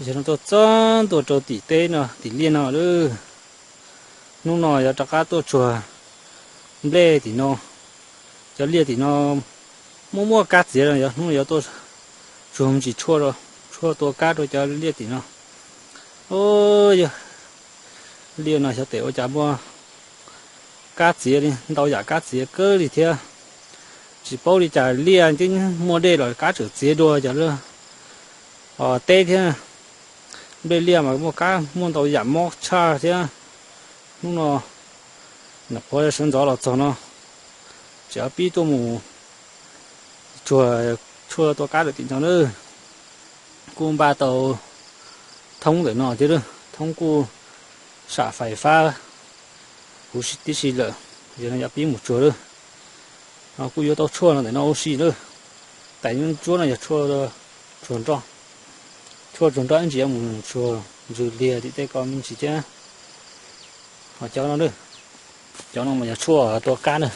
Ces no tuaj txog ntua rau tim teb no, tim liaj no lawm. Hnub no yuav rov qab tuaj tsuag nplej tim no. Cov liaj tim no muaj muaj kab txiav no, yog hnub no yuav tuaj tsuag mus tsis tshuaj, tshuaj tua kab rau cov liaj tim no. Yog liaj no xyov tes ua cas muaj kab txiav li, ntau yam kab txiav kawg li thiab. Tsis paub li cas liaj twb muaj dej los kab tseem txiav dua cov teb thiab. Nplej liaj mas muaj kab muaj ntau yam mob tshaj thiab. Hnub no nyuam qhuav sawv ntxov los txog no, tseem pib tuaj mus tsuag tshuaj tua kab lawm tim no na. Kuj npaj tau thoob ntawm no thiab, thoob kuj sam fais fab huv tib si lawm. Yog no yog pib mus tsuag lawm, kuj yuav tau tshuaj no ntawm no ua si lawm. Tais ntsuab no yog tshuaj tsuag nroj, tshuaj tsuag nroj ib ntsis yuav mus tsuag ntsws liag tim tej ko me ntsis thiab. Ho cov no, cov no mas yog tshuaj tua kab na.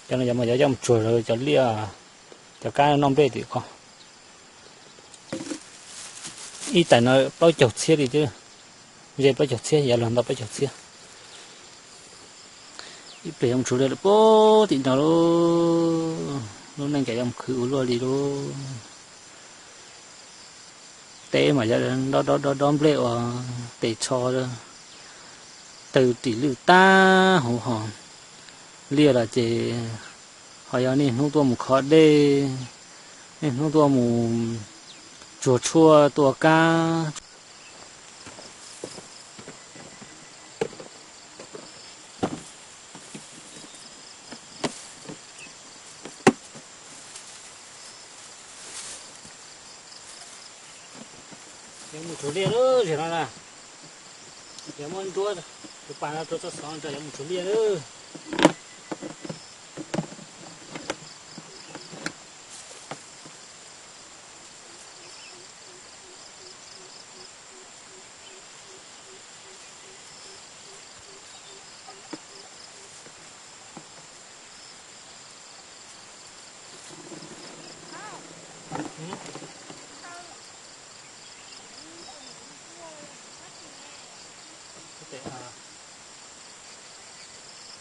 Cov no yog mas yog coj mus tsuag rau cov liaj, cov kab noj nplej tim ko. Ib tais no plaub caug txhiab li thiab, ze plaub caug txhiab, yav luag ntau plaub caug txhiab. Ib pliag yuav mus tsuag liaj lawm puag tim no lauj. Lub neej cas yuav mus khwv ua luaj li lauj. Teb mas yog dob dob dob nplej ua tes tsho, tawg ris lwj tag huv ho. Liaj los ces ho yog niaj hnub tuaj mus kho dej, niaj hnub tuaj mus tsuag tshuaj tua kab. Yuav mus tsuag liaj lawm, ziag no na. Yuav muab nruab tus pas no rau txoj xov no, yuav mus tsuag liaj lawm.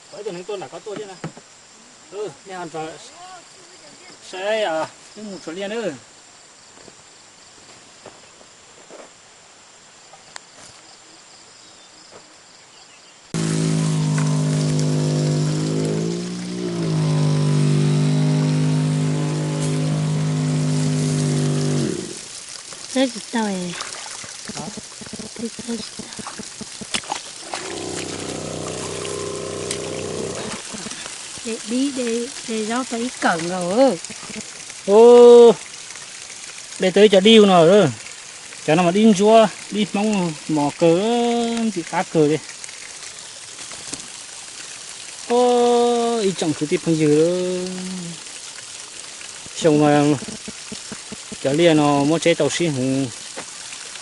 Qhov ib tug neeg tuaj nram ko tuaj thiab na. Nej ho nrog saib, wb mus tsuag liaj nawb. Txawb tsis tau. Txawb tsis tau. De dib, de zaub tau ib kawm nkaus. De tau ib co dib no, cov no mas dib ntsuab dib Hmoob mos kawg, ntxim qab kawg li. Ib tsoom kwv tij phooj ywg, xyoo no cov liaj no muab tseb tau sib hwv,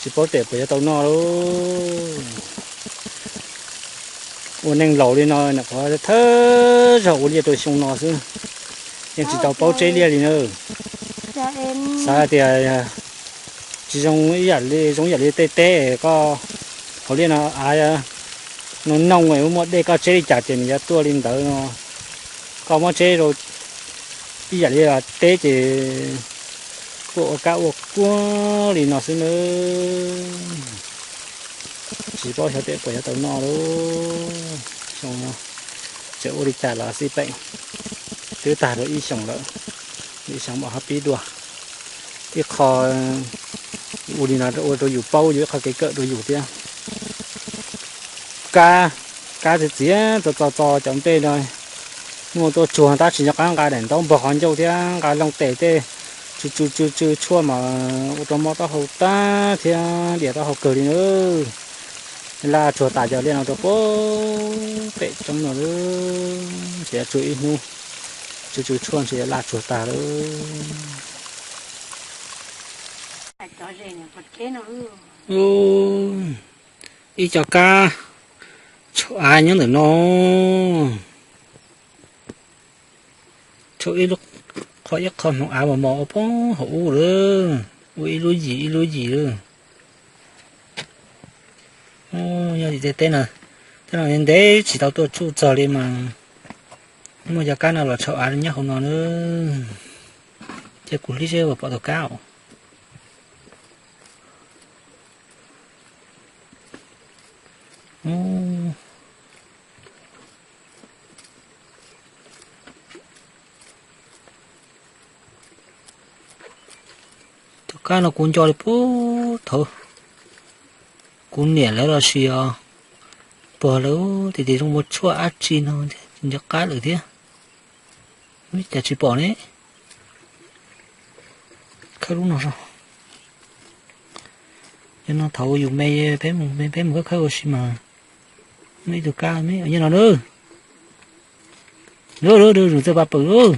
tsis paub tias puas yuav tau noj lauj. Ua neej laus li no nyuam qhuav thawj zaug ua liaj rau xyoo no xwb, yeej tsis tau paub tseb liaj li na. Xav tias tsis zoo ib yam li, zoo ib yam li tej teb koj hauv liaj no av no noog muaj dej koj tseb li cas ces nws yuav tuaj li ntawd no. Koj muab tseb rau ib yam li teb ces kuj ua kab ua kuab li no xwb nawb. Tsis paub xyov tias puas yuav tau noj lauj. Xyoo no tseem ua li cas los xij peem, twb tag rau ib xyoos lawm, ib xyoos mam ho pib dua. Ib qho ua li no ua rau yus paub, yus ib qho kev kawm rau yus thiab. Kab, kab txiav txiav txo txo txo cov nplej no, muaj tuaj tsuag tab sis nco qab nqa daim ntaub npog qhov ncauj thiab nqa looj tes tej tsw tsw tsw tsw tshuaj mas ua rau mob taub hau tag thiab dias taub hau kawg li na. Laj tsuag tas cov liaj no rau puag pem roob no lawm, ntshe yuav tshuaj ib hnub, tsw tsw tshuaj ntshe yuav laj tsuag tas lawm. Ib co kab tshau av nyob ntawm no, tshau ib lub qhov, ib qho hmoov av mos mos ua poob hauv ub lawm, ua ib lub yim ib lub yim lawm. Nyob tim tej teb no, tej no ntev tsis tau tuaj tsuj txog li mas muaj cov kab no los tshau av nyob hauv no na. Ces kuv hlib seb puas pom tus kab os. Tus kab no kuv nco li puag thaum kuv niam lawv los sis os, pog lawv tias tias zoo muaj tshuaj dab tsi no tsis nco qab lawm thiab. Cas tsis pom ne? Khawb lub no so. Yog no thaum yus me peb mus, peb mus khawb khawb ua si mas muaj ib tug kab me nyob no na. Lub lub lub, txawj pab pawg lub.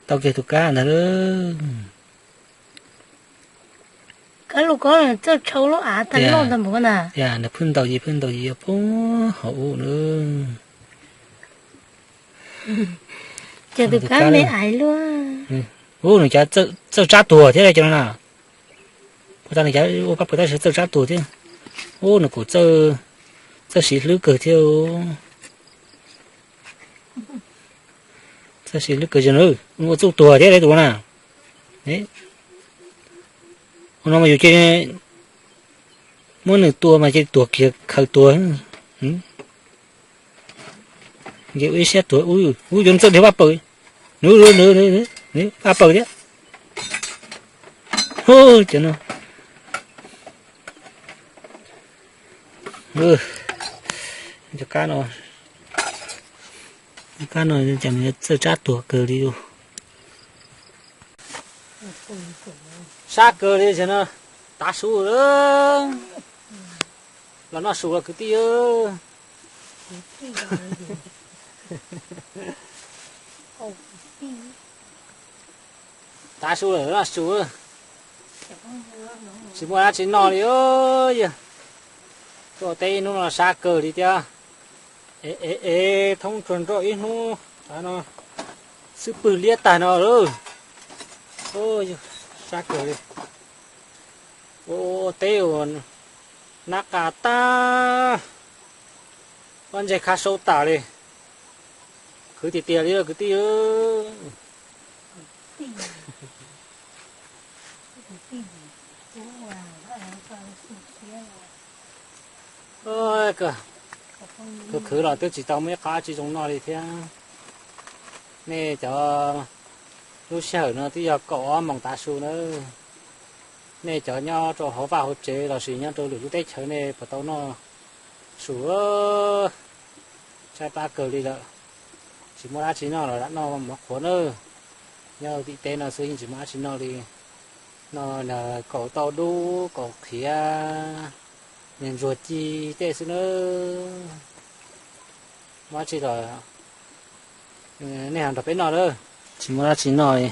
Tau kiag tus kab ntag lawm. Kab lus ko txawj tshau lub av tag loj ntag npaum na. Yog nws phwj ntaus yis phwj ntaus yis poob hauv ub na. Ces tus kab me aiv luaj. Ub, nws cas txawj tsab tuag thiab cov no na. Ua tas nws cas ua pab pawg tab sis txawj tsab tuag thiab. Ub, nws kuj txawj siv hlwb kawg thiab. Txawj siv hlwb kawg zoo na, ua txuj tuag thiab tus na. Ua no mas yus cia muab nws tua mas cia tuag kiag khaws tuag. Nce ua ib siab tuag, ub, yuav txawj dhia pab pawg. Nws, nws pab pawg thiab. Cov no, cov kab no, kab no cas txawj tsab tuag kawg li. Sab kawg li no, tav su lawm. Los noj su los kwv tij. Tav su lawm noj su. Tsis muaj dab tsi noj li. Yog tuaj teb ib hnub no sab kawg li thiab. Ev ev ev thoob tsuag nroj ib hnub no, xwb pwg liab tag no lawm. Sab kawg li. Ua teb ua nab qa tag, pob ntseg kha sau tas li. Khwv tiag tiag li kwv tij. Khwv khwv los twb tsis tau muaj ib qab tsi zoo noj li thiab. Nej cov, lub sij hawm no twb yog kaum ob moos tav su na. Nej cov nyob rau hauv vaj hauv tsev los sis nyob rau lwm lub teb chaws nej puas tau noj su? Tshaib plab kawg li lawm. Tsis muaj dab tsi noj los lam noj mov qhuav na. Nyob tim teb no xwb yeej tsis muaj dab tsi noj li. Noj kaus tauj dub, kaus qhiav, niag ntsuag ci tej xwb na. Muaj dab tsi los nej ho nrog peb noj lawm. Tsis muaj dab tsi noj li.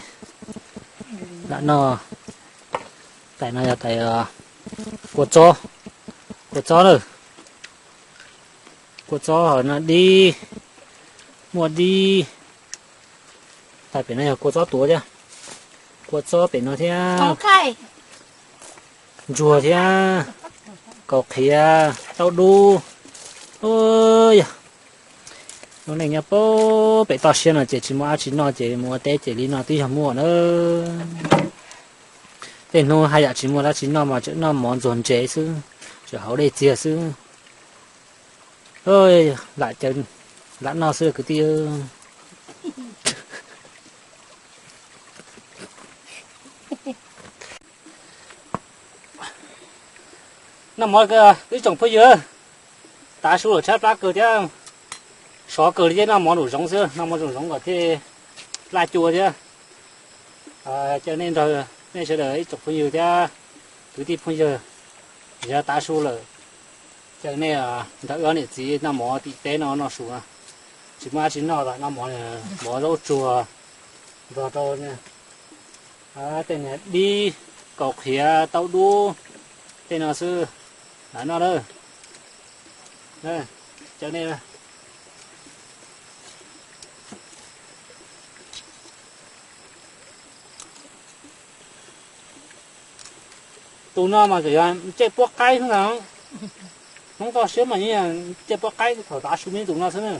Lam noj. Tais no yog tais kua txob, kua txob na. Kua txob ho no dib, muaj dib. Tais pem no yog kua txob tuav thiab, kua txob pem no thiab, ntsuag thiab, kaus qhiav, tauj dub. Yog lub neej nyob pem toj siab no ces tsis muaj dab tsi noj ces mus ua teb ces li no twb yog muaj na. Tej hnub haj yam tsis muaj dab tsi noj mas tseem noj mov ntxuag ntsev xwb, tseem haus dej txiag xwb. Lam caw, lam noj xwb kwv tij. Noj mov ib tsoom phooj ywg, tav su lawm tshaib plab kawg thiab, sov kawg li thiab noj mov nraum zoov xwb, noj mov nraum zoov kom thiaj laj cua thiab. Caw nej nrog nej sawv daws ib tsoom phooj ywg thiab kwv tij phooj ywg, yog tav su lawm, caw nej nrog wb ob niam txiv noj mov tim teb no noj su na. Tsis muaj dab tsi noj los noj mov, mov zaub tsuag nrog rau tej niag dib, kaus qhiav, tauj dub tej no xwb. Lam noj lawm. Caw nej. Tus no mas tseem yog ncej puab qaib xwb ntag. Hmoob toj siab mas yeej ncej puab qaib thaum tav su me tus no xwb na.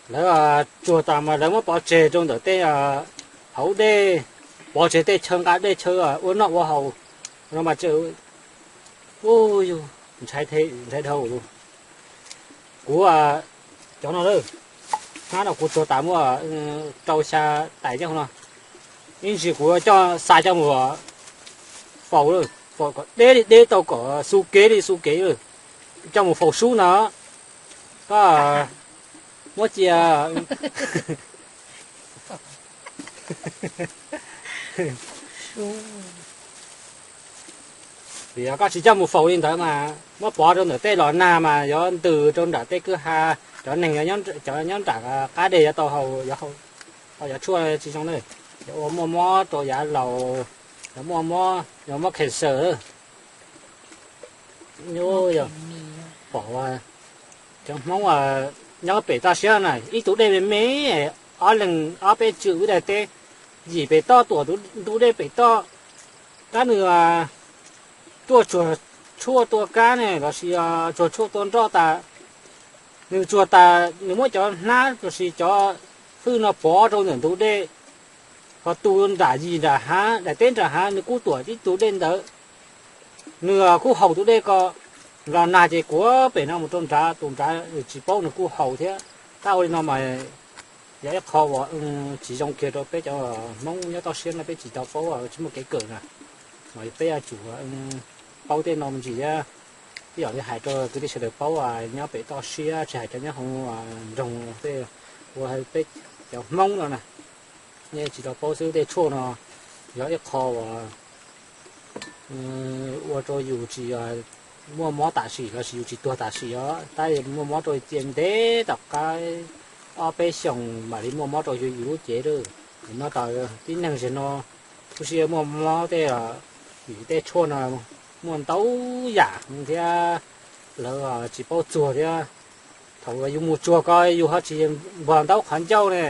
Lawv tsuag tas mas lawv muab pov tseg rau ntawm tej hauv dej, pov tseg tej chaw nqa dej chaw ua noj ua haus no mas tseem ntshai dhau. Kuv cov no, hnab no kuv tsuag tas muaj rau xya tais nyob hauv no, ib ntsis kuv coj xa coj mus faus, faus kom deb li deb tau kom xu kev li xu kev, coj mus faus sub no. Koj muab cia, vim yog koj tsis coj mus faus li ntawd mas muab pov rau ntawm tej los nag mas yuav ntws rau nram tej kwj ha, cov neeg, cov nyob nram qab deg yuav tau haus, ho yuav tshuaj tsis zoo na. Yuav ua muaj mob rau yav laus, yuav muaj mob, yuav mob cancer. Pom cov Hmoob nyob pem toj siab na, ib tug dej me me, ob leeg ob peb tswm ib daim teb, yim pem toj tuam ntug dej pem toj, kab nws tuaj tsuag tshuaj tua kab ne lossis tsuag tshuaj tua nroj tas, nws tsuag tas nws muab cov hnab lossis cov hwj no pov rau ntawm ntug dej, ho tu nram yim nram hav, daim teb nram hav nws kuj tuam tib tug dej ntawd. Nws kuj haus tus dej ko, los nag ces kuav pem no mus rau nrad, tus nrad tsis paub nws kuj haus thiab. Tab ua li no mas yog ib qho uas tsis zoo kiag rau peb cov Hmoob nyob toj siab no, peb tsis tau paub, tsis muaj kev kawm na. Mas peb yuav tsum paub tej no me ntsis thiab. Ib yam li hais rau kwv tij sawv daws paub, nyob pem toj siab tsis hais cov nyob hauv nroog tej, ua peb cov Hmoob no na, nej tsis tau paub xwb. Tej tshuaj no yog ib qho uas ua rau yus tsis muaj mob tam sim lossis yus tsis tuag tam sim os, tab muaj mob rau cia ntev tom qab ob peb xyoos mam li muaj mob rau yus lub cev lawm. Nim no tib neeg zaum no kuj siv muaj mob tej, vim tej tshuaj no muaj ntau yam thiab, lawv tsis paub txuag thiab. Thaum yus mus tsuag ko yus ho tsis npog ntaub qhov ncauj ne,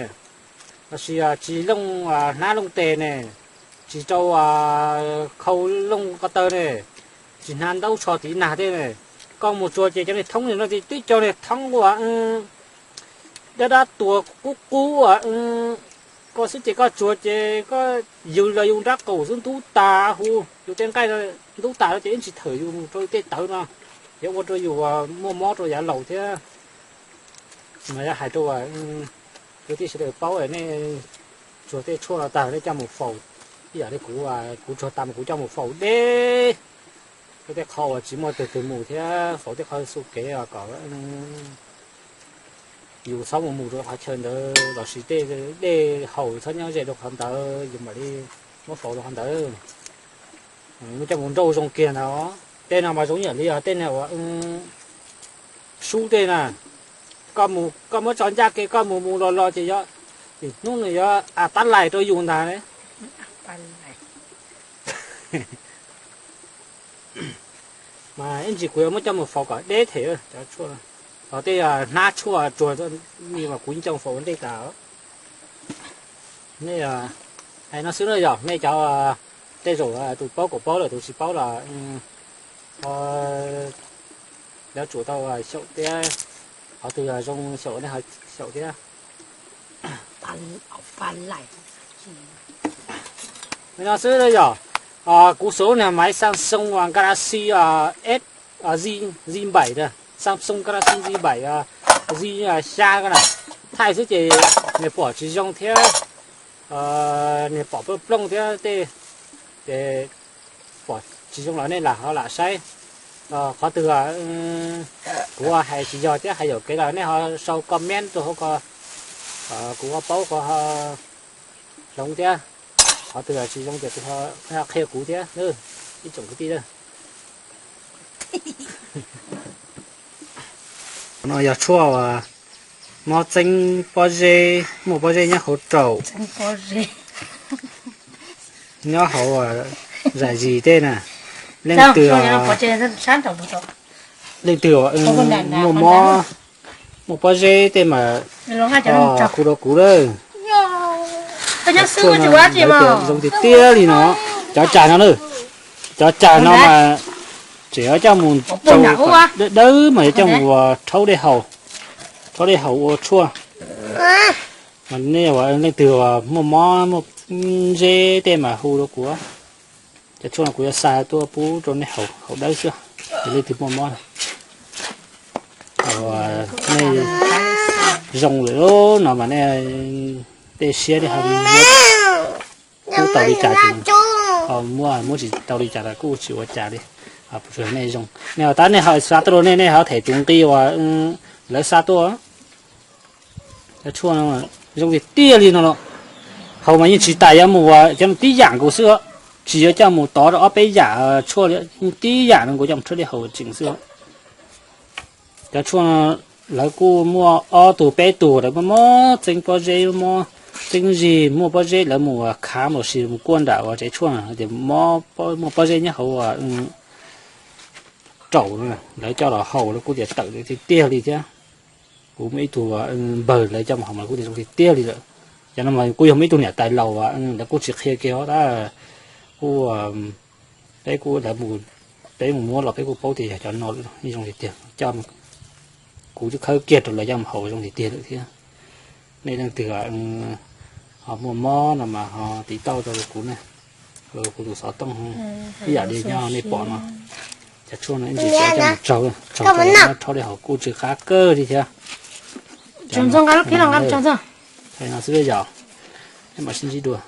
lossis tsis looj hnab looj tes ne, tsis rau khau looj ko taw ne, tsis hnav ntaub tsho tiv nag thiab ne. Koj mus tsuag ces cov niag thoob no twb cov niag thoob uas dab dab tuag qub qub, koj xwb ces koj tsuag ces koj yws los yus nrab qaum xwb ntub tas hu, yus tej nqaij ntub tas ces ib ntsis thawm yus mus rau tej tawv no, yuav ua rau yus muaj mob rau yav laus thiab. Mas yog hais rau kwv tij sawv daws paub, nej tsuag tej tshuaj no tag nej coj mus faus, ib yam li kuv, kuv tsuag tas mas kuv coj mus faus deb, tej qho uas tsis muaj twg twg mus thiab, faus tej qho xu kev kom yus txhob mus mus rau qhov chaw ntawd lossis tej dej haus txhob nyob ze rau qhov ntawd, yus mam li muab faus rau qhov ntawd. Muab coj mus nrauj zoo kiag ntag. Tej no mas zoo ib yam li tej niag uas sub tej na, koj muab tso ncaj kev koj mus mus los los ces yog ib hnub nws yuav a tab lais rau yus ntag. Mas ib ntsis kuv yuav muab coj mus faus kom deb them cov tshuaj, ho tej hnab tshuaj tsuag ni mas kuv yeej coj faus ua ntej tas. Nej hais no xwb na yog nej cov, tej zaum tus paub kuj paub lawm, tus tsis paub los yuav tsum tau xyaum thiab, qhov twg zoo xyaum nej ho xyaum thiab. No xwb yog, kuv xuas lub niag maiv Samsung Galaxy S, Z, Z bảy, Samsung Galaxy Z bảy, Z xya ko na, thaij xwb ces nws pom tsis zoo thiab, nws pom plooj plooj thiab tej, ces pom tsis zoo los nej lam ho lam saib. Qhov twg kuv ua hais tsis yog thiab hais yuam kev los nej ho sau comment rau hauv ko, kuv ua paub qhov hloov thiab. Qhov twg tsis zoo ces kuv ho qhia kuv thiab ib tsoom kwv tij. No yog tshuaj uas mob txeeb pob zeb, muaj pob zeb nyob hauv raum, nyob hauv zam zis tej na. Leej twg, leej twg muaj mob, muaj pob zeb tej mas hu rau kuv lawm. Zoo tiag tiag li no. Cov cag no, cov cag no mas tseem yuav coj mus rau, dawb dawb mas yuav coj mus ua rhaub dej haus, rhaub dej haus ua tshuaj. Nej leej twg muaj mob muaj zeb tej mas hu rau kuv. Cov tshuaj no kuv yuav xa tuaj pub rau nej haus, haus dawb xwb. Yog leej twg muaj mob, nej zoo lawm no mas nej tej siab nej ho muab tau li cas ces muab, muab tsis tau li cas los kuj tsis ua cas li. Nej zoo, nej ho tab nej ho xa tuaj rau nej, nej ho them tus nqi uas lawv xa tuaj. Cov tshuaj no zoo tiag tiag li no los, haus mas yeej tsis tas yuav mus ua cov tib yam nkaus xwb, tsis yuav coj mus tov rau ob peb yam tshuaj li, tib yam no nkaus coj mus rhaub dej haus tseem xwb. Cov tshuaj no lawv kuj muaj ob tug peb tug lawv muaj mob txeeb pob zeb, mob txeeb zis, muaj pob zeb lawv mus khav los sis mus kuaj nram uas tsev tshuaj no tias muaj pob zeb nyob hauv raum, lawv coj los haus lawv kuj tias tawm tiag tiag li thiab. Kuv muaj ib tug npawg lawv coj mus haus mas kuj tias zoo tiag tiag li lawm. Cov no mas kuj yog muaj ib tug niam tais laus lawv kuj tsis qhia kiag tab kuj peb kuj, peb mus muab los peb kuj paub tias yog cov no zoo tiag tiag. Coj, kuv khawb kiag rau lawv coj mus haus zoo tiag tiag lawm thiab. Nej leej twg ho muaj mob no mas ho tiv tauj rau kuv ne, kuv tus xov tooj ib yam li nyob nej pom no. Cov tshuaj no ib ntsis coj mus tsaug, tsaug rau rhaub dej haus kuj tsw qab kawg li thiab. Thaij no xwb yom, peb mam sib ntsib dua.